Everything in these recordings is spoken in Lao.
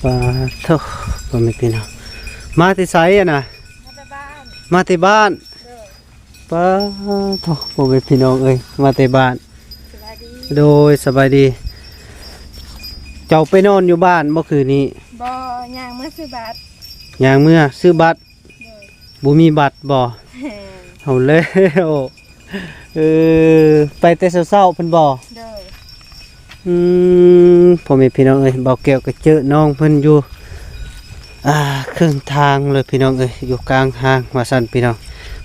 ປາໂທ້ ພໍ່ແມ່ພີ່ນ້ອງ ມາແຕ່ໃສຫັ້ນນະ? ມາແຕ່ບ້ານ ມາແຕ່ບ້ານ. ໂດຍ ປາໂທ້ ພໍ່ແມ່ພີ່ນ້ອງເອີຍ ມາແຕ່ບ້ານ. ສະບາຍດີ ໂດຍ ສະບາຍດີ. ເຈົ້າໄປນອນຢູ່ບ້ານບໍ່ຄືນນີ້? ບໍ່ ຍ່າງເມືອຊື້ບັດ ຍ່າງເມືອຊື້ບັດ. ໂດຍ ບໍ່ມີບັດບໍ່? ແມ່ນ ເອົາແລ້ວ ເອີ ໄປແຕ່ເຊົ້າໆ ພຸ້ນບໍ່? ໂດຍ ອືມ ພໍ່ແມ່ພີ່ນ້ອງເອີຍ ບ່າວແກ້ວກໍເຈີນ້ອງເພິ່ນຢູ່ ອ່າ ເຄິ່ງທາງເລີຍພີ່ນ້ອງເອີຍ ຢູ່ກາງທາງວ່າຊັ້ນພີ່ນ້ອງ.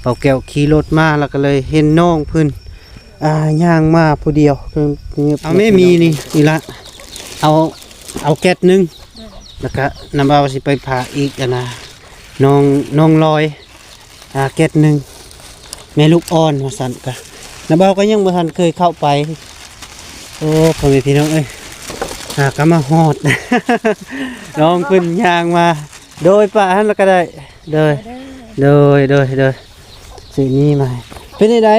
ບ່າວແກ້ວຂີ່ລົດມາ ແລ້ວກໍເລີຍເຫັນນ້ອງເພິ່ນ ອ່າ ຍ່າງມາຜູ້ດຽວ. ເອົາແມ່ມີນີ້ອີ່ຫຼະ ເອົາ ເອົາແກັດໜຶ່ງ ໂດຍ ແລ້ວກະນ້ຳເບົາຊິໄປຝາກອີກ ອັນນ່າ ນ້ອງ ນ້ອງລອຍ ອ່າ ແກັດໜຶ່ງ ແມ່ລູກອ່ອນວ່າຊັ້ນ. ກະນ້ຳເບົາກໍຍັງບໍ່ທັນເຄີຍເຂົ້າໄປ. ໂອ້ ພໍ່ແມ່ພີ່ນ້ອງເອີຍ ຫາກໍມາຮອດ ນ້ອງເພິ່ນຍ່າງມາ. ໂດຍ ປະຫັ້ນລະກໍໄດ້. ໂດຍ ໂດຍ ໂດຍ ໂດຍ ໂດຍ ຊິມີມາ. ເປັນຈັ່ງໃດ?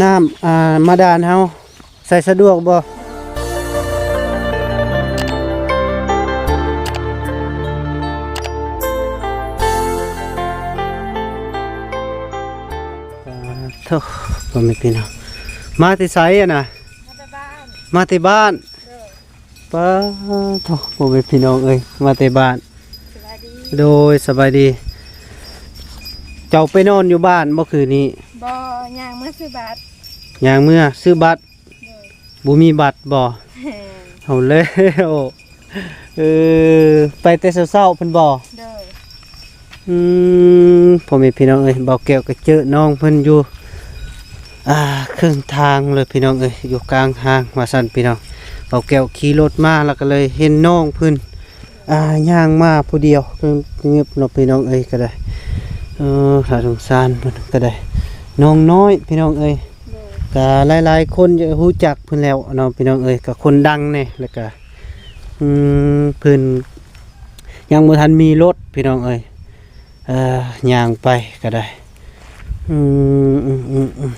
ນ້ຳ ອ່າ ບາດານເຮົາໃຊ້ສະດວກບໍ່? ປາໂທ້ ພໍ່ແມ່ພີ່ນ້ອງ ມາແຕ່ໃສຫັ້ນນະ? ມາແຕ່ບ້ານ ມາແຕ່ບ້ານ. ໂດຍ ປາໂທ້ ພໍ່ແມ່ພີ່ນ້ອງເອີຍ ມາແຕ່ບ້ານ. ສະບາຍດີ ໂດຍ ສະບາຍດີ. ເຈົ້າໄປນອນຢູ່ບ້ານບໍ່ຄືນນີ້? ບໍ່ ຍ່າງເມືອຊື້ບັດ ຍ່າງເມືອຊື້ບັດ. ໂດຍ ບໍ່ມີບັດບໍ່? ແມ່ນ ເອົາແລ້ວ ເອີ ໄປແຕ່ເຊົ້າໆ ພຸ້ນບໍ່? ໂດຍ ອືມ ພໍ່ແມ່ພີ່ນ້ອງເອີຍ ບ່າວແກ້ວກໍເຈີນ້ອງເພິ່ນຢູ່ ອ່າ ເຄິ່ງທາງເລີຍພີ່ນ້ອງເອີຍ ຢູ່ກາງທາງວ່າຊັ້ນພີ່ນ້ອງ. ບ່າວແກ້ວຂີ່ລົດມາ ແລ້ວກໍເລີຍເຫັນນ້ອງເພິ່ນ ອ່າ ຍ່າງມາຜູ້ດຽວ ງຶບໆ ເນາະພີ່ນ້ອງເອີຍ ກໍໄດ້ ເອີ ໜ້າສົງສານເພິ່ນກໍໄດ້ ນ້ອງນ້ອຍພີ່ນ້ອງເອີຍ. ໂດຍ ກໍຫຼາຍໆຄົນຈະຮູ້ຈັກເພິ່ນແລ້ວເນາະພີ່ນ້ອງເອີຍ ກໍຄົນດັງແດ່ ແລ້ວກໍ ອືມ ເພິ່ນຍັງບໍ່ທັນມີລົດພີ່ນ້ອງເອີຍ ເອີ ຍ່າງໄປກໍໄດ້ ອືມ ອືມ ອືມ ອືມ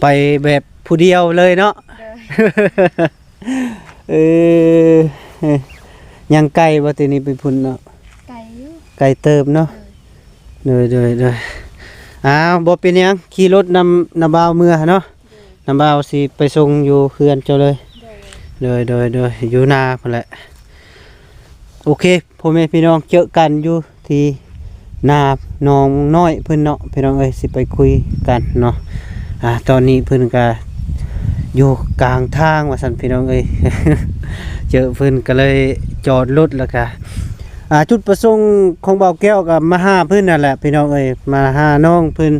ໄປແບບຜູ້ດຽວເລີຍເນາະ. ໂດຍ ເອີ ຍັງໄກບໍ່ ແຕ່ນີ້ໄປພຸ້ນເນາະ? ໄກຢູ່ ໄກເຕີບເນາະ. ໂດຍ ໂດຍ ໂດຍ ໂດຍ ອ້າວ ບໍ່ເປັນຫຍັງ ຂີ່ລົດນຳນ້າບ່າວເມືອເນາະ. ໂດຍ ນ້າບ່າວຊິໄປສົ່ງຢູ່ເຮືອນເຈົ້າເລີຍ. ໂດຍ ໂດຍ ໂດຍ ໂດຍ ຢູ່ນາພຸ້ນແຫຼະ. ໂອເຄ ພໍ່ແມ່ພີ່ນ້ອງ ເຈີກັນຢູ່ທີ່ນານ້ອງນ້ອຍເພິ່ນເນາະ ພີ່ນ້ອງເອີຍ ຊິໄປຄຸຍກັນເນາະ. ອ່າ ຕອນນີ້ເພິ່ນກະຢູ່ກາງທາງວ່າຊັ້ນ ພີ່ນ້ອງເອີຍ ເຈີເພິ່ນກໍເລີຍຈອດລົດ ແລ້ວກະ ອ່າ ຈຸດປະສົງຂອງບ່າວແກ້ວກໍມາຫາເພິ່ນນັ້ນແຫຼະ ພີ່ນ້ອງເອີຍ ມາຫານ້ອງເພິ່ນ.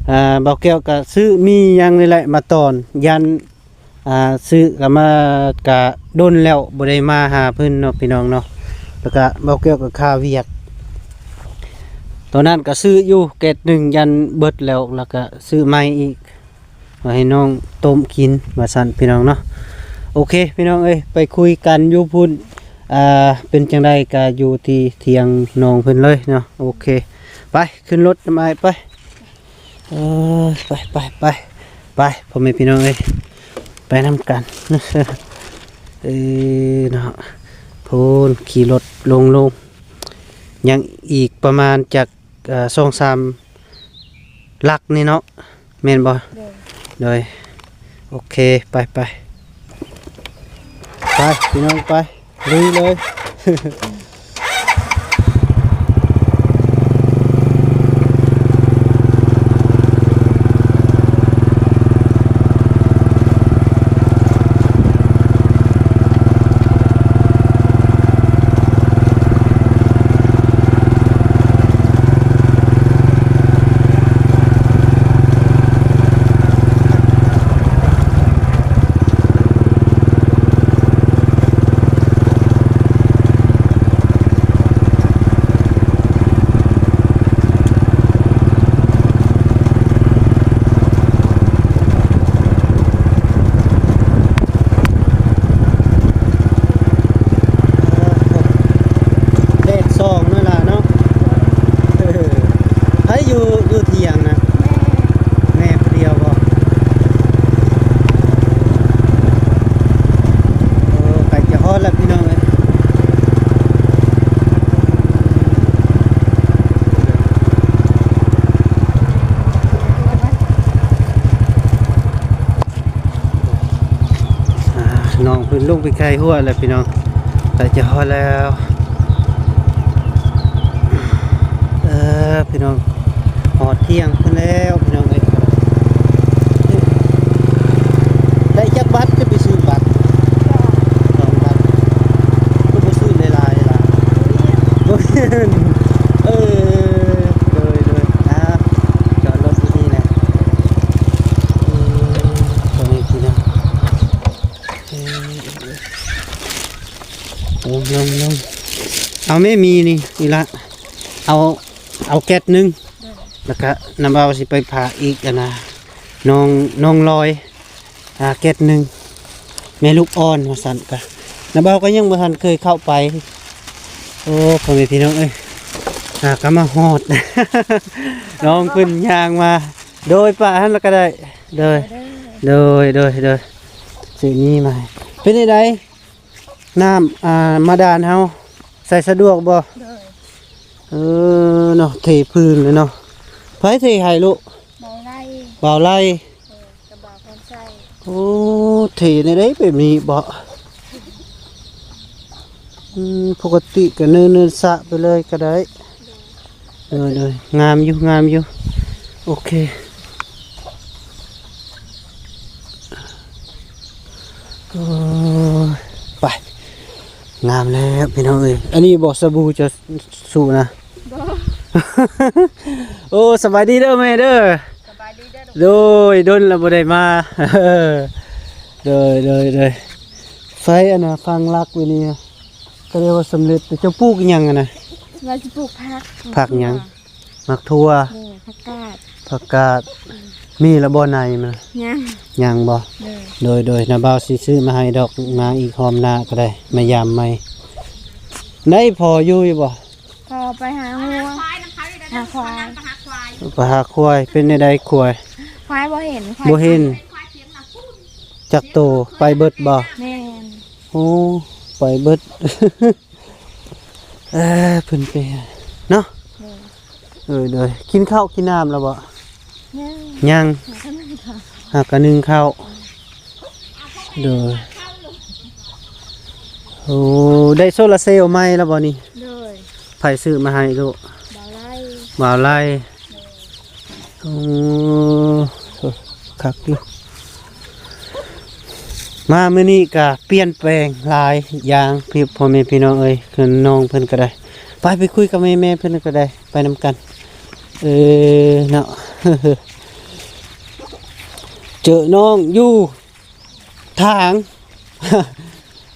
ອ່າ ບ່າວແກ້ວກໍຊື້ໝີ່ຫຍັງນີ້ແຫຼະມາຕອນ ຢ້ານ ອ່າ ຊື້ກໍມາ ກະດົນແລ້ວບໍ່ໄດ້ມາຫາເພິ່ນເນາະ ພີ່ນ້ອງເນາະ. ແລ້ວກະບ່າວແກ້ວກໍຄາວຽກ ຕອນນັ້ນກໍຊື້ຢູ່ແກັດໜຶ່ງ ຢ້ານເບິດແລ້ວ ແລ້ວກະຊື້ໃໝ່ອີກ ວ່າໃຫ້ນ້ອງຕົ້ມກິນວ່າຊັ້ນ ພີ່ນ້ອງເນາະ. ໂອເຄ ພີ່ນ້ອງເອີຍ ໄປຄຸຍກັນຢູ່ພຸ້ນ ອ່າ ເປັນຈັ່ງໃດກໍຢູ່ທີ່ຖຽງນ້ອງເພິ່ນເລີຍເນາະ. ໂອເຄ ໄປ ຂຶ້ນລົດນຳອ້າຍໄປ. ເອີ ໄປ ໄປ ໄປ ໄປ ພໍ່ແມ່ພີ່ນ້ອງເອີຍ ໄປນຳກັນ. ເອີ ເນາະ ພຸ້ນ ຂີ່ລົດລົງໆ ຍັງອີກປະມານຈັກ ເອີ ສອງສາມຫຼັກນີ້ເນາະ ແມ່ນບໍ່? ໂດຍ ໂດຍ ໂອເຄ ໄປ ໄປ ໄປ ພີ່ນ້ອງ ໄປ ລຸຍເລີຍ. ໄກ່ຮົວແລ້ວພີ່ນ້ອງ ໃກ້ຈະຮອດແລ້ວ. ເອີ ພີ່ນ້ອງ ຮອດທ່ຽງພຸ້ນແລ້ວພີ່ນ້ອງເອີຍ. ໄດ້ຈັກບາດ ຈະໄປຊື້ບາດ? ສອງບາດ. ຄືບໍ່ຊື້ຫຼາຍໆລະ? ບໍ່ມີເງິນ. ເອີ ໂດຍໆ ອ່າ ຈອດລົດຢູ່ນີ້ແຫຼະ. ເອີ ໂຕນີ້ພີ່ນ້ອງ ເອີ ລົງໆ ເອົາແມ່ມີນີ້ ນີ້ລະ ເອົາ ເອົາແກັດໜຶ່ງ ແລ້ວກະນ້ຳເບົາຊິໄປຝາກອີກ ອັນນ່າ ນ້ອງ ນ້ອງລອຍ ອ່າ ແກັດໜຶ່ງ ແມ່ລູກອ່ອນວ່າຊັ້ນ. ກະນ້ຳເບົາກໍຍັງບໍ່ທັນເຄີຍເຂົ້າໄປ. ໂອ້ ພໍ່ແມ່ພີ່ນ້ອງເອີຍ ຫາກະມາຮອດ ນ້ອງເພິ່ນຍ່າງມາ ໂດຍ ປະຫັ້ນລະກະໄດ້. ໂດຍ ໂດຍ ໂດຍ ໂດຍ ໂດຍ ຊື້ນີ້ມາໃຫ້. ເປັນຈັ່ງໃດ ນ້ຳ ອ່າ ບາດານເຮົາ ໃຊ້ສະດວກບໍ່? ໂດຍ ເອີ ເນາະ ເທພື້ນເລີຍເນາະ. ໃຜເທໃຫ້ລູກ? ບ່າວໄລ ບ່າວໄລ ເອີ ກັບບ່າວພອນໄຊ. ໂອ້ ເທແນວໃດແບບນີ້ບໍ? ອືມ ປົກກະຕິກະເນີນໆ ສະໄປເລີຍກະໄດ້. ໂດຍ ໂດຍ ງາມຢູ່ ງາມຢູ່ ໂອເຄ. ໂອ້ຍ ໄປ ງາມແລ້ວພີ່ນ້ອງເອີຍ. ອັນນີ້ບໍ່ສະບູເຈົ້າສູນະ? ບໍ່. ໂອ້ ສະບາຍດີເດີແມ່ເດີ. ສະບາຍດີເດີ. ໂດຍ ດົນລະບໍ່ໄດ້ມາ. ໂດຍ ໂດຍ ໂດຍ ໄຟອັນນ່າ ຝັງຫຼັກໄວ້ນີ້ ກະເລີຍວ່າສຳເລັດ. ແຕ່ເຈົ້າປູກອີ່ຫຍັງຫັ້ນນະ? ວ່າຊິປູກຜັກ. ຜັກຫຍັງ? ໝາກຖົ່ວ. ແມ່ນ ຜັກກາດ ຜັກກາດ. ອືມ ມີລະບໍ່ໃນມັນ? ຍັງ ຍັງບໍ່? ໂດຍ ໂດຍ ໂດຍ ນ້າບ່າວຊິຊື້ມາໃຫ້ດອກ ມາອີກຮອບໜ້າກໍໄດ້ ມາຢາມໃໝ່. ໄດ້ພໍຢູ່ຢູ່ບໍ່? ພໍໄປຫາງົວ ຫາຄວາຍ ໄປຫາຄວາຍ. ເປັນແນວໃດຄວາຍ? ຄວາຍບໍ່ເຫັນ ຄວາຍ ບໍ່ເຫັນ ຈັກໂຕ ໄປເບິດບໍ່? ແມ່ນ. ໂອ້ ໄປເບິດ. ເອີ ເພິ່ນໄປເນາະ. ໂດຍ ເອີ ໂດຍ ກິນເຂົ້າກິນນ້ຳແລ້ວບໍ່? ຍັງ ຍັງ ຫາກະໜຶ້ງເຂົ້າ ຫາກະໜຶ້ງເຂົ້າ. ໂດຍ ໂອ້ ໄດ້ໂຊລາເຊວໃໝ່ແລ້ວບໍ່ນີ້? ໂດຍ ໃຜຊື້ມາໃຫ້ລູກ? ບ່າວໄລ ບ່າວໄລ. ໂອ້ ຄັກຢູ່ ມາມື້ນີ້ກະປ່ຽນແປງຫຼາຍຢ່າງ ພີ່ ພໍ່ແມ່ພີ່ນ້ອງເອີຍ. ຄືນ້ອງເພິ່ນກໍໄດ້ ໄປ ໄປຄຸຍກັບແມ່ ແມ່ເພິ່ນກໍໄດ້ ໄປນຳກັນ. ເອີ ເນາະ ເຈີນ້ອງຢູ່ ທາງ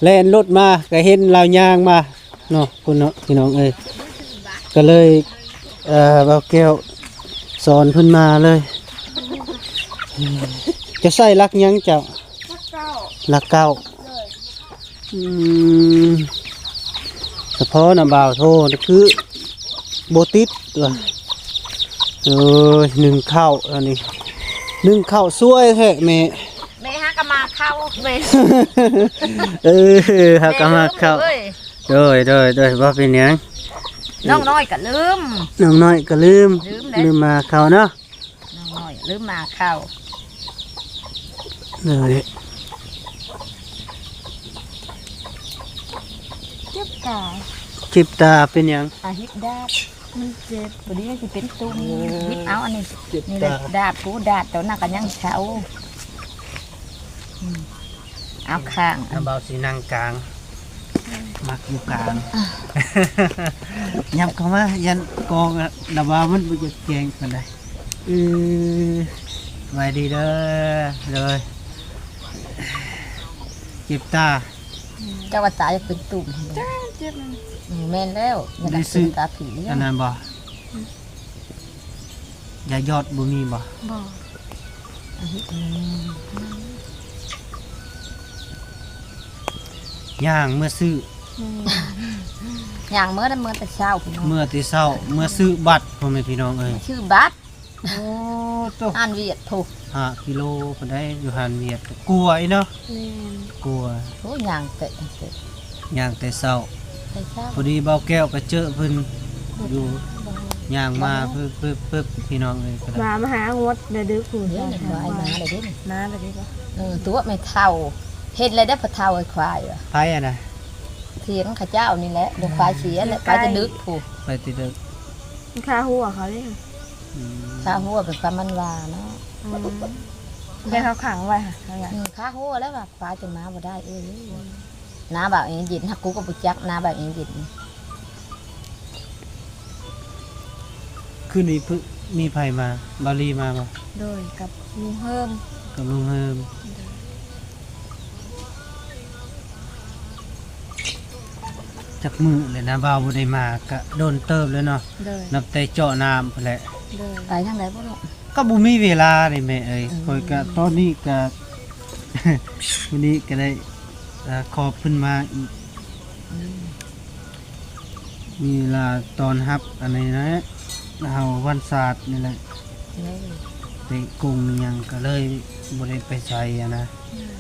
ແລ່ນລົດມາກະເຫັນລາວຍ່າງມາເນາະ ພຸ້ນເນາະ ພີ່ນ້ອງເອີຍ. ກະເລີຍ ເອີ ບ່າວແກ້ວສອນເພິ່ນມາເລີຍ. ຈະໃສ່ຫຼັກຫຍັງເຈົ້າ? ຫຼັກເກົ້າ ຫຼັກເກົ້າ. ໂດຍ ອືມ ສະເພາະນະບ່າວໂທ ຄືບໍ່ຕິດວ່າ. ໂອ້ຍ ໜຶ້ງເຂົ້າອັນນີ້ ໜຶ້ງເຂົ້າສວຍແທ້ແມ່. ແມ່ຫາກະມາເຂົ້າແມ່. ເອີ ຫາກະມາເຂົ້າ. ໂດຍ ໂດຍ ໂດຍ ບໍ່ເປັນຫຍັງ. ນ້ອງນ້ອຍກະລືມ ນ້ອງນ້ອຍກະລືມ ລືມແລ້ວ ລືມມາເຂົ້າເນາະ. ນ້ອງນ້ອຍລືມມາເຂົ້າ. ໂດຍ ເຈັບຕາ ເຈັບຕາເປັນຫຍັງ? ອາຫິດດາດ ມັນເຈັບ ພໍດີມັນຊິເປັນຕຸ່ມ. ໂອ້ ວິດເອົາອັນນີ້ ເຈັບຕາ ນີ້ແຫຼະ ດາດ ກູດາດ ຕອນນັ້ນກະຍັງເຊົາ. ອືມ ເອົາຂ້າງ ນ້າບ່າວຊິນັ່ງກາງ ມັກຢູ່ກາງ. ຫຍັບເຂົ້າມາ ຢ້ານກອງ ນ້າບ່າວມັນບໍ່ຢາກແກງປານໃດ. ເອີ ສະບາຍດີເດີ. ໂດຍ ເຈັບຕາ ເຈົ້າວ່າຕາຢາກເປັນຕຸ່ມ. ເຈັບ ອືມ ແມ່ນແລ້ວ ຢາກເປັນຕາຜີ. ອັນນັ້ນບໍ່? ຢາຢອດບໍ່ມີບໍ່? ບໍ່. ຍ່າງເມືອຊື້. ແມ່ນ ຍ່າງເມືອ ເມືອແຕ່ເຊົ້າພີ່ນ້ອງ ເມືອແຕ່ເຊົ້າ ເມືອຊື້ບັດ ພໍ່ແມ່ພີ່ນ້ອງເອີຍ ຊື້ບັດ. ໂອ້ ໂຕ ຮ້ານຫວຽດພຸ້ນ ຫ້າກິໂລພຸ້ນໃດ ຢູ່ຮ້ານຫວຽດ ກົວອີເນາະ. ແມ່ນ ກົວ. ໂອ້ ຍ່າງແຕ່ ຍ່າງແຕ່ເຊົ້າ ແຕ່ເຊົ້າ. ພໍດີບ່າວແກ້ວກະເຈີເພິ່ນຢູ່ ຍ່າງມາປຶບໆໆ ພີ່ນ້ອງເອີຍ ກະໄດ້ ມາ ມາຫາງົດແຕ່ດຶກພຸ້ນ. ມາແລ້ວເດ້ ມາແລ້ວເດ້. ເອີ ຕົວະແມ່ເຖົ້າ ເຫັນແລ້ວເດ້ ພໍ່ເຖົ້າໄອ້ຄວາຍວ່າ ໃຜຫັ້ນນະ? ຖຽງເຂົາເຈົ້ານີ້ແຫຼະ ດຽວຄວາຍເສຍແຫຼະ ໄປແຕ່ດຶກພຸ້ນ ໄປແຕ່ດຶກ ຄາຫົວເຂົາເດ້ ອືມ ຄາຫົວເປັນຄວາມມັນວ່າເນາະ ອືມ ແຕ່ເຂົາຂັງໄວ້ຫັ້ນ ອືມ ຄາຫົວແລ້ວວ່າ ຄວາຍຈະມາບໍ່ໄດ້ເອີຍ ອືມ ໜາວບາດເອງເຢັນ ຫາກກູກໍບໍ່ຈັກ ໜາວບາດເອງເຢັນ. ຄືນນີ້ ມີໃຜມາ? ບ່າວລີມາບໍ່? ໂດຍ ກັບລຸງເຮີມ ກັບລຸງເຮີມ ໂດຍ ຈັກມື້ແລ້ວນະ ບ່າວບໍ່ໄດ້ມາ ກະດົນເຕີບແລ້ວເນາະ ໂດຍ ນັບແຕ່ເຈາະນ້ຳພຸ້ນແຫຼະ ໂດຍ ໄປທາງໃດບໍ່ລູກ? ກໍບໍ່ມີເວລາເດ້ແມ່ເອີຍ ອືມ ຂ້ອຍກະ ຕອນນີ້ກະ ມື້ນີ້ກະໄດ້ ເອີ ຂອບເພິ່ນມາອີກ ອືມ ມີເວລາຕ້ອນຮັບອັນນີ້ແຫຼະ ເຮົາວັນຊາດນີ້ແຫຼະ ໂດຍ ເຕະກົງຫຍັງກະເລີຍບໍ່ໄດ້ໄປໃສຫັ້ນນະ ອືມ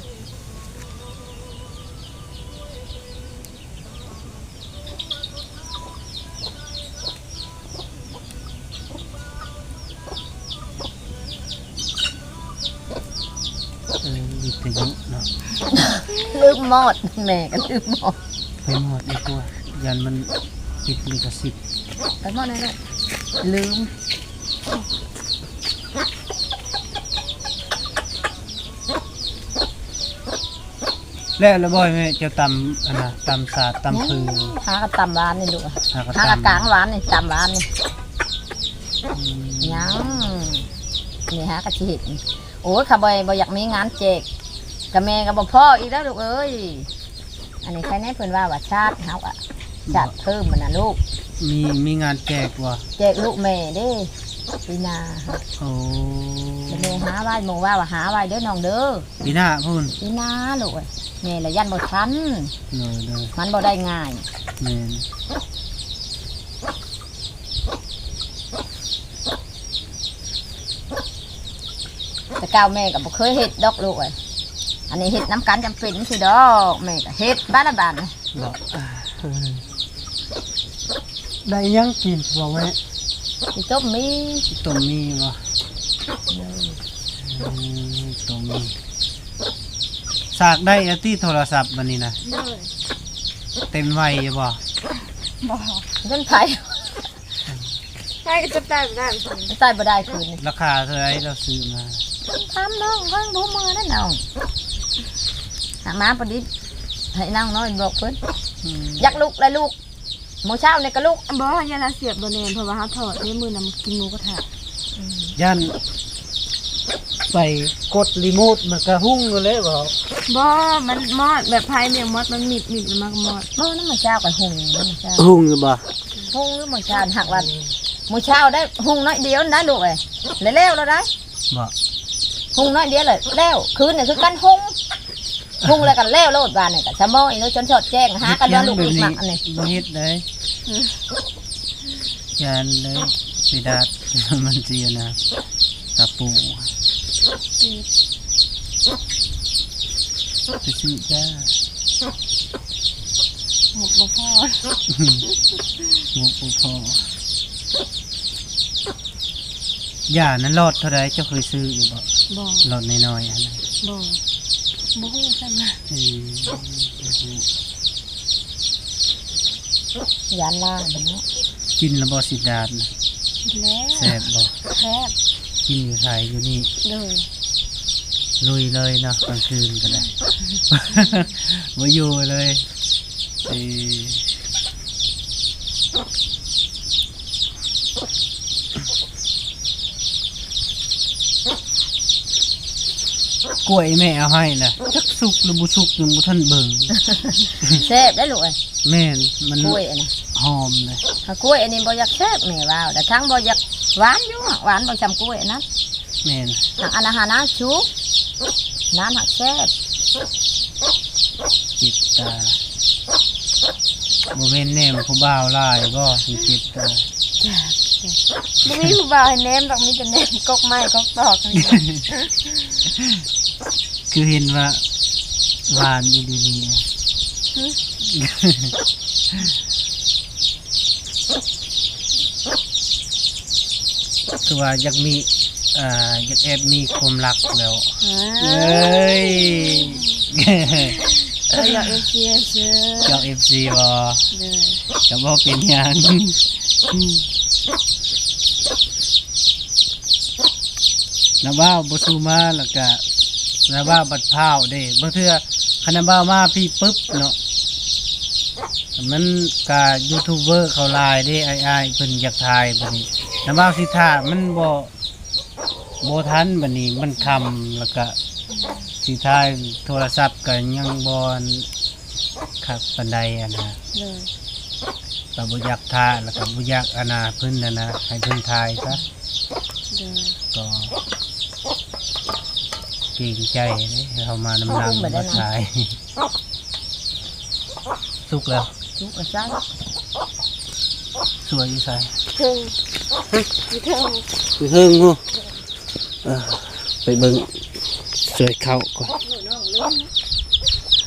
ເອີ ວິທະຍຸເນາະ ລືມມອດ ແມ່ກໍລືມມອດ ໄປມອດດີກວ່າ ຢ້ານມັນຕິດລິຂະສິດ ໄປມອດແນ່ລູກ ລືມ. ແລ້ວລະບໍ່ແມ່ ເຈົ້າຕຳອັນນະ ຕຳສາດຕຳຜຶ່ງ ຫາກໍຕຳວານນີ້ລູກ ຫາກໍ ຫາກໍກາງວານນີ້ ຕຳວານນີ້ ອືມ ຍັງ ນີ້ຫາກໍຊິເຮັດ ໂອ້ຍ ຂ້າບໍ່ ບໍ່ຢາກມີງານແຈກ ກະແມ່ກໍບໍ່ພໍອີກແລ້ວລູກເອີຍ ອັນນີ້ໃຄແນ່ເພິ່ນວ່າ ວ່າຊາດ ເຮົາກໍຊາດເພີ່ມຫັ້ນນະລູກ ມີ ມີງານແຈກບໍ່? ແຈກລູກແມ່ເດ້ ປີໜ້າ ໂອ້ ແມ່ຫາໄວ້ ໝູ່ວ່າ ວ່າຫາໄວ້ເດີນ້ອງເດີ. ປີໜ້າພຸ້ນ ປີໜ້າລູກເອີຍ ແມ່ລະຢ້ານບໍ່ທັນ ໂດຍໆ ມັນບໍ່ໄດ້ງ່າຍ ແມ່ນ ແຕ່ເກົ່າແມ່ກໍບໍ່ເຄີຍເຮັດດອກລູກເອີຍ ອັນນີ້ເຮັດນຳກັນຈຳເປັນຊີ້ດອກ ແມ່ກໍເຮັດບາດລະບາດນີ້ ເນາະ ໄດ້ຫຍັງກິນບໍ່ແມ່? ຊິຕົ້ມໝີ່ ຊິຕົ້ມໝີ່ບໍ່? ໂດຍ ອືມ ຕົ້ມໝີ່ ສາກໄດ້ລະຕິໂທລະສັບບາດນີ້ນະ? ໂດຍ ເຕັມໄວຢູ່ບໍ່? ບໍ່ ເງິນໃຜ ໃຜກໍຈັບໄດ້ບໍ່ໄດ້ ໃຊ້ບໍ່ໄດ້ຄືນນີ້ ລາຄາເທົ່າໃດລາວຊື້ມາ? ຖາມນ້ອງເບິ່ງ ບໍ່ເມືອນະນ້ອງ ຫາມາປະດິດ ໃຫ້ນາງນ້ອຍບອກເພິ່ນ ອືມ ຢາກລຸກລະລຸກ ມື້ເຊົ້ານີ້ກໍລຸກ ບໍ່ ຢ້ານລາວສຽບບໍ່ແໜ້ນ ເພາະວ່າເຮົາຖອດເດ້ ມື້ນັ້ນກິນໝູກະທະ ອືມ ຢ້ານໄປກົດຣີໂມດມັນກໍຮຸ່ງຢູ່ແລ້ວບໍ່? ບໍ່ ມັນມອດ ແບບໄຟແມງມອດມັນມິດໆ ແລ້ວມັນກໍມອດ ບໍ່ນະ ມື້ເຊົ້າກໍຮຸ່ງ ມື້ເຊົ້າ ຮຸ່ງຢູ່ບໍ່? ຮຸ່ງຢູ່ມື້ເຊົ້າ ຫາກວ່າ ອືມ ມື້ເຊົ້າໄດ້ຮຸ່ງໜ້ອຍດຽວນັ້ນໄດ໋ລູກເອີຍ ແລ້ວ ແລ້ວລະໄດ໋ ບໍ່ ຮຸ່ງໜ້ອຍດຽວແລ້ວ ແລ້ວ ຄືນນີ້ຄືກັນຮຸ່ງ ຮຸ່ງແລ້ວກໍແລ້ວໂລດ ບາດນີ້ກໍສະໝໍອີກເລີຍ ຈົນຊອດແຈ້ງ ຫາກັນວ່າລູກອີກມັກອັນນີ້ ບໍ່ເຮັດໄດ໋ ຢ້ານເລີຍ ຊິດາດ ມັນຊິອັນນະ ຕະປູ ໄປຊື້ຢາ ງົບບໍ່ພໍ ງົບບໍ່ພໍ ຢານັ້ນຫຼອດເທົ່າໃດ ເຈົ້າເຄີຍຊື້ຢູ່ບໍ່? ບໍ່ ຫຼອດນ້ອຍໆຫັ້ນນະ ບໍ່ ບໍ່ຮູ້ຊ້ຳນະ ເອີ ບໍ່ຮູ້ ຢ້ານຫຼາຍເນາະ ກິນແລ້ວບໍ່ ຊິດາດນະ? ກິນແລ້ວ ແຊບບໍ່? ແຊບ ກິນຢູ່ໃສ ຢູ່ນີ້? ໂດຍ ລຸຍເລີຍເນາະ ກາງຄືນກໍໄດ້ ບໍ່ຢູ່ເລີຍ ເອີ. ກ້ວຍແມ່ເອົາໃຫ້ນະ ຈັກສຸກຫຼືບໍ່ສຸກ ຍັງບໍ່ທັນເບິ່ງ ແຊບໄດ໋ລູກເອີຍ ແມ່ນ ມັນກ້ວຍອັນນະ ຫອມເດ້ ຖ້າກ້ວຍອັນນີ້ບໍ່ຢາກແຊບ ແມ່ວ່າ ແຕ່ທັງບໍ່ຢາກຫວານຢູ່ ຫວານບໍ່ຊ່ຳກ້ວຍອັນນັ້ນ ແມ່ນ ຫາກອັນນະຫານາສຸກ ນັ້ນຫາກແຊບ ເຈັບຕາ ບໍ່ແມ່ນແນມຜູ້ບ່າວຫຼາຍບໍ່ ມັນເຈັບຕາ ບໍ່ມີຜູ້ບ່າວໃຫ້ແນມດອກ ມີແຕ່ແນມກົກໄມ້ກົກຕອກນີ້ ຄືເຫັນວ່າຫວານຢູ່ດີນີ້ ຫຶ? ຄືວ່າຢາກມີ ອ່າ ຢາກແອບມີຄວາມລັກແລ້ວ ເອີຍ ກໍຢອກເອັຟຊີຊື່ໆ. ຢອກເອັຟຊີບໍ່? ໂດຍ. ກໍບໍ່ເປັນຫຍັງ. ນ້າບ່າວບໍ່ສູ້ມາ ແລ້ວກະນ້າບ່າວບັດພ້າວເດ້. ບາງເທື່ອຄັນນ້າບ່າວມາພີ້ປຶບເນາະ ມັນກະຢູທູບເບີເຂົາຫຼາຍເດ້ ອ້າຍໆເພິ່ນຢາກຖ່າຍ. ບັດນີ້ນ້າບ່າວຊິຖ້າມັນບໍ່ ບໍ່ທັນ ບັດນີ້ມັນຄ່ຳ ແລ້ວກະຊິຖ່າຍໂທລະສັບກະຍັງບໍ່ອັນຄັກປານໃດຫັ້ນນະ. ໂດຍ. ກະບໍ່ຢາກຖ້າ ແລ້ວກະບໍ່ຢາກອັນນະເພິ່ນຫັ້ນນະ ໃຫ້ເພິ່ນຖ່າຍຊະ. ໂດຍ. ກໍເກງໃຈເດ້ ເຮົາມານຳຫຼັງມາຖ່າຍ. ສຸກແລ້ວ. ສຸກແລ້ວຈ້າ. ສວຍຢູ່ໃສ? ເທິງ. ຢູ່ເທິງ. ຢູ່ເທິງພຸ້ນ. ເອີ ໄປເບິ່ງສວຍເຂົ້າກ່ອນ.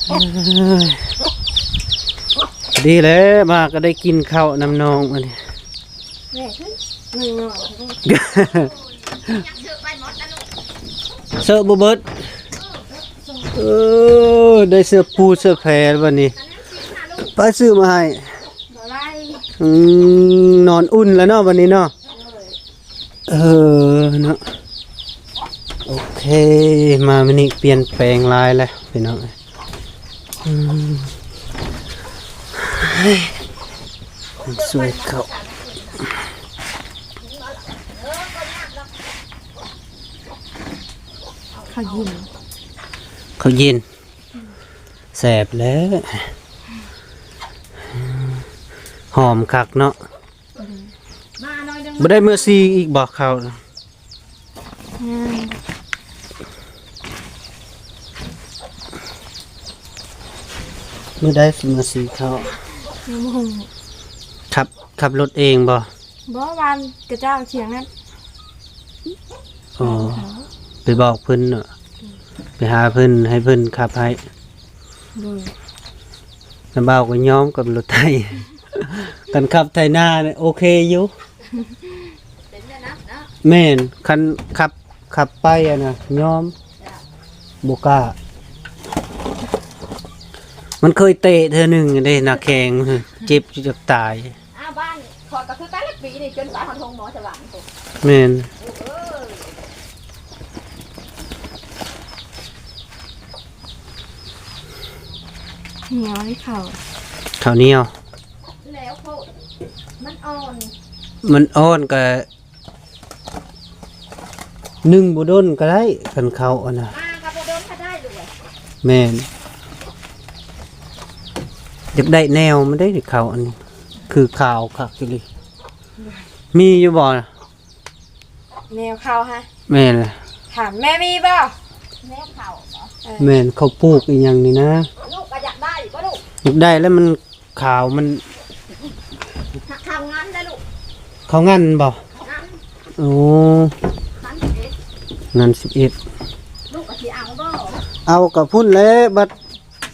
ເອີຍ ດີແລ້ວ ມາກໍໄດ້ກິນເຂົ້ານຳນ້ອງອັນນີ້. ແມ່ຂຶ້ນ ເສີບບໍ່ເບິດ. ເອີ ໄດ້ເສື້ອປູເສື້ອແພບັດນີ້. ໄປຊື້ມາໃຫ້. ບໍ່ໄດ້. ອືມ ນອນອຸ່ນແລ້ວເນາະບັດນີ້ເນາະ. ເອີເນາະ ໂອເຄ ມາມື້ນີ້ປ່ຽນແປງຫຼາຍແລ້ວພີ່ນ້ອງ. ອືມ ສວຍເຂົ້າ. ເຂົ້າເຢັນ ເຂົ້າເຢັນ ແຊບແລ້ວ. ຫອມຄັກເນາະ. ບໍ່ໄດ້ເມືອສີອີກບໍ່ເຂົ້າ? ຍັງ. ມື້ໃດຊິເມືອສີເຂົ້າ? ຍັງບໍ່ຮູ້. ຂັບ ຂັບລົດເອງບໍ່? ບໍ່ ວານກະເຈົ້າຖຽງນັ້ນ. ອໍ ໄປບອກເພິ່ນເນາະ. ໄປຫາເພິ່ນ ໃຫ້ເພິ່ນຂັບໃຫ້. ໂດຍ. ນ້າບ່າວກໍຍອມກັບລົດໄຖ. ຄັນຂັບໄຖນານີ້ໂອເຄຢູ່. ເປັນແນວນັ້ນເນາະ. ແມ່ນ ຄັນຂັບ ຂັບໄປຫັ້ນນະຍອມ. ບໍ່ກ້າ. ມັນເຄີຍເຕະເທື່ອໜຶ່ງເດ້ ໜ້າແຂ້ງ ເຈັບຢູ່ຈະຕາຍ. ອ້າວ ບ້ານຂ້ອຍກໍຄືກັນແຫຼະ ປີນີ້ຈົນໄປຮອດໂຮງໝໍສະຫວັນພຸ້ນ. ແມ່ນ. ເອີ ໜຽວເລີຍເຂົ້າ ເຂົ້າໜຽວ. ແລ້ວໂພດ ມັນອ່ອນ ມັນອ່ອນກະ ໜຶ່ງບໍ່ດົນກໍໄດ້ ຄັນເຂົ້າອັນນະ. ມາກໍບໍ່ດົນກໍໄດ້ລູກເອີຍ. ແມ່ນ. ຢາກໄດ້ແນວມັນໄດ້ເຂົ້າອັນນີ້ ຄືຂາວຄັກອີ່ຫຼີ. ມີຢູ່ບໍ່? ແນວເຂົ້າຮະ? ແມ່ນ. ຖາມແມ່ມີບໍ່? ແນວເຂົ້າບໍ່? ເອີ. ແມ່ນ ເຂົ້າປູກອີ່ຫຍັງນີ້ນະ. ລູກກໍຢາກໄດ້ບໍ່ລູກ? ຢາກໄດ້ແລ້ວ ມັນຂາວ ມັນ ເຂົ້າງັນໄດ້ລູກ. ເຂົ້າງັນບໍ່? ງັນ. ໂອ້ ງັນສິບເອັດ ງັນສິບເອັດ. ລູກກໍຊິເອົາບໍ່? ເອົາກໍພຸ້ນແຫຼະ ບັດ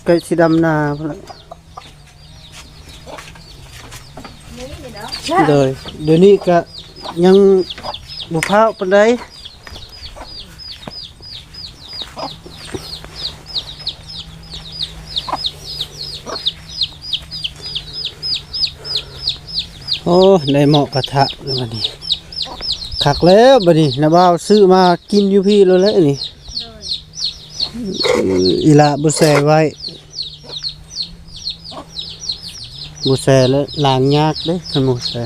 ໃກ້ຊິດຳນາພຸ້ນແຫຼະ. ໂດຍ ດຽວນີ້ກະຍັງບໍ່ພ້າວປານໃດ. ໂອ້ ໄດ້ໝໍ້ກະທະແລ້ວບັດນີ້ ຄັກແລ້ວບັດນີ້. ນ້າບ່າວຊື້ມາກິນຢູ່ພີ້ໂລດແຫຼະນີ້. ໂດຍ. ອີ່ຫຼ້າບໍ່ແຊ່ໄວ້. ບໍ່ແຊ່ແລ້ວລ້າງຍາກເດ້ ຄັນບໍ່ແຊ່.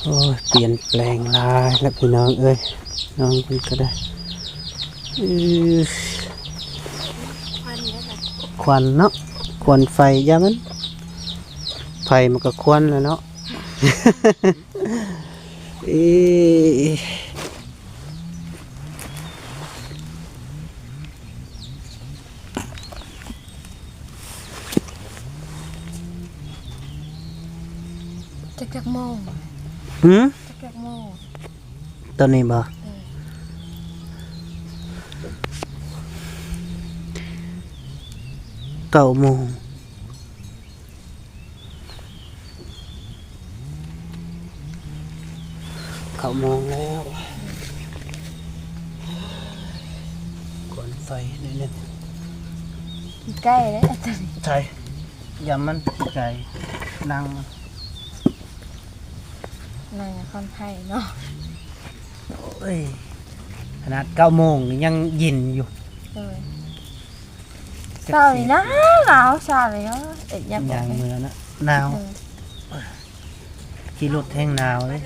ໂອ້ຍ ປ່ຽນແປງຫຼາຍແລ້ວພີ່ນ້ອງເອີຍ ນ້ອງເພິ່ນກໍໄດ້. ເອີ ຄວັນເນາະ ຄວັນໄຟ ຢ່າມັນ ໄຟມັນກໍຄວັນແລ້ວເນາະ. ເອີ ຈັກ ຈັກໂມງ? ຫື? ຈັກ ຈັກໂມງ? ຕອນນີ້ບໍ່? ເອີ ເກົ້າໂມງ. ເກົ້າໂມງແລ້ວ. ໄປໜ້ອຍໜຶ່ງ ໃກ້ເດ້ ໃສ່ ຢາມມັນໃກ້ ນັ່ງມັນ ນັ່ງຄອນໄທເນາະ. ໂອ້ຍ ຂະໜາດເກົ້າໂມງນີ້ຍັງເຢັນຢູ່. ໂດຍ ເຊົ້ານີ້ໜາວ ໜາວ ເຊົ້ານີ້ເນາະ ເອີຍ ຍັງ ຍ່າງເມືອນະ ໜາວ. ໂດຍ ຂີ່ລົດແຮງໜາວເລີຍ.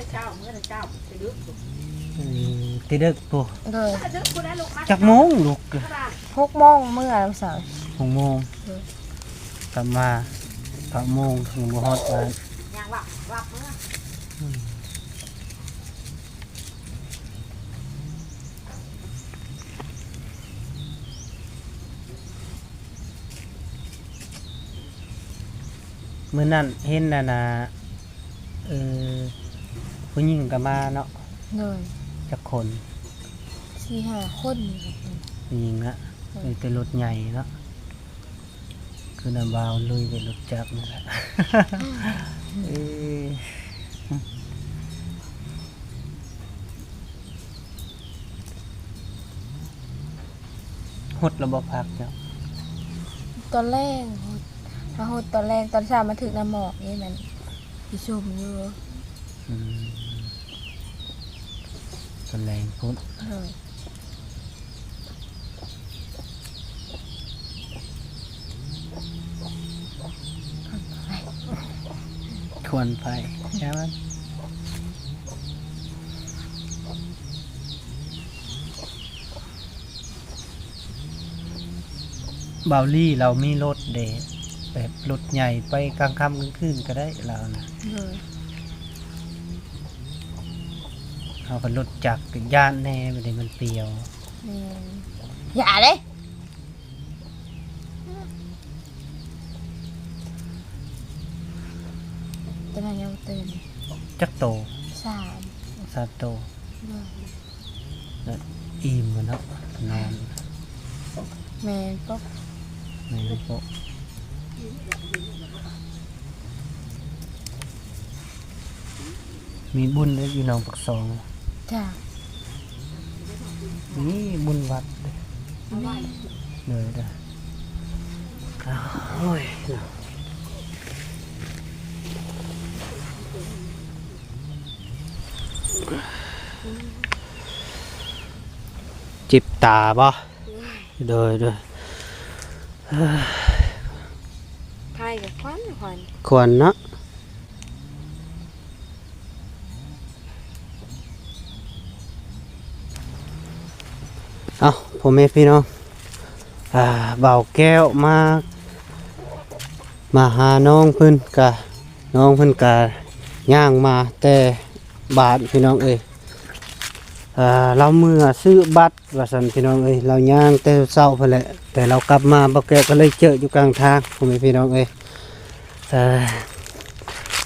ເອີ ແຕ່ເດິກພຸ້ນ. ໂດຍ ຈັກໂມງລູກ? ຫົກໂມງເມືອເຊົ້າ. ຫົກໂມງ. ໂດຍ ກັບມາເກົ້າໂມງ ຍັງບໍ່ຮອດບ້ານ. ມື້ນັ້ນເຫັນອັນນ່າ ເອີ ຜູ້ຍິງກໍມາເນາະ. ໂດຍ ຈັກຄົນ? ສີ່ຫ້າຄົນນີ້ແຫຼະ. ຜູ້ຍິງນະ. ໂດຍ ເອີ ແຕ່ລົດໃຫຍ່ເນາະ ຄືນຳບ່າວລຸຍແຕ່ລົດຈັກນີ້ແຫຼະ. ເອີ ຫົດລະບໍ່ຜັກເຈົ້າ? ຕອນແລງຫົດ ຫາຫົດຕອນແລງ ຕອນເຊົ້າມາຖືກນ້ຳໝອກນີ້ ມັນຊິຊຸ່ມຢູ່. ອືມ ຕອນແລງພຸ້ນ. ໂດຍ ຄວັນໄຟ ແຄ່ນັ້ນ. ບ່າວລີລາວມີລົດເດ້ ແບບລົດໃຫຍ່ໄປກາງຄ່ຳກາງຄືນກໍໄດ້ລາວນະ. ໂດຍ ເຮົາກໍລົດຈັກກໍຢ້ານແດ່ ບັດນີ້ມັນປ່ຽວ. ແມ່ນ ຢ່າເດ້. ຕົວນັ້ນຍັງບໍ່ຕື່ນ. ຈັກໂຕ? ສາມ. ສາມໂຕ. ໂດຍ ແລ້ວອີ່ມແລ້ວເນາະ ນອນ. ແມ່ນປົກ ແມ່ນປົກ. ມີບຸນເດ້ຢູ່ໜອງປາກຊ່ອງ. ຈ້າ ນີ້ບຸນວັດເດ້. ແມ່ນ ເດີ ເດີ. ໂອ້ຍ ເຈັບຕາບໍ່? ໂດຍ ໂດຍ ໂດຍ. ເອີ ໄຟກໍຄວັນ ຄວັນ ຄວັນເນາະ. ເອົ້າ ພໍ່ແມ່ພີ່ນ້ອງ ອ່າ ບ່າວແກ້ວມາ ມາຫານ້ອງເພິ່ນກະ ນ້ອງເພິ່ນກະຍ່າງມາແຕ່ບ້ານ ພີ່ນ້ອງເອີຍ. ອ່າ ລາວເມືອຊື້ບັດ ວ່າຊັ້ນພີ່ນ້ອງເອີຍ. ລາວຍ່າງແຕ່ເຊົ້າພຸ້ນແຫຼະ ແຕ່ລາວກັບມາ ບ່າວແກ້ວກໍເລີຍເຈີຢູ່ກາງທາງ ພໍ່ແມ່ພີ່ນ້ອງເອີຍ. ເອີ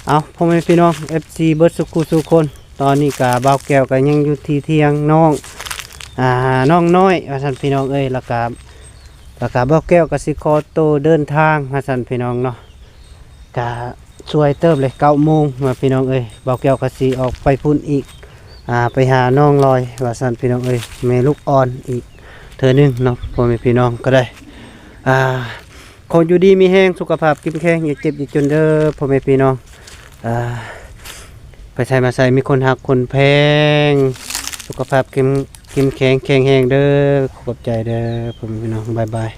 ເອົາ ພໍ່ແມ່ພີ່ນ້ອງ ເອັຟຊີ ເບິດສູ່ຄູ່ສູ່ຄົນ ຕອນນີ້ກະບ່າວແກ້ວກໍຍັງຢູ່ທີ່ທ່ຽງນ້ອງ ອ່າ ນ້ອງນ້ອຍ ວ່າຊັ້ນພີ່ນ້ອງເອີຍ. ແລ້ວກະ ແລ້ວກະບ່າວແກ້ວກໍຊິຂໍໂຕເດີນທາງ ວ່າຊັ້ນພີ່ນ້ອງເນາະ. ກະ ຊ່ວຍເຕີບເລີຍ ເກົ້າໂມງວ່າພີ່ນ້ອງເອີຍ. ບ່າວແກ້ວກໍຊິອອກໄປພຸ້ນອີກ ອ່າ ໄປຫານ້ອງລອຍ ວ່າຊັ້ນພີ່ນ້ອງເອີຍ ແມ່ລູກອ່ອນອີກເທື່ອໜຶ່ງເນາະ ພໍ່ແມ່ພີ່ນ້ອງກໍໄດ້. ອ່າ ຂໍຢູ່ດີມີແຮງ ສຸຂະພາບເຂັ້ມແຂງ ຢ່າເຈັບຢ່າຈົນເດີ ພໍ່ແມ່ພີ່ນ້ອງ. ອ່າ ໄປໃສມາໃສມີຄົນຮັກຄົນແພງ ສຸຂະພາບເຂັ້ມ ເຂັ້ມແຂງແຂງແຮງເດີ. ຂອບໃຈເດີ ພໍ່ແມ່ພີ່ນ້ອງ ບາຍບາຍ.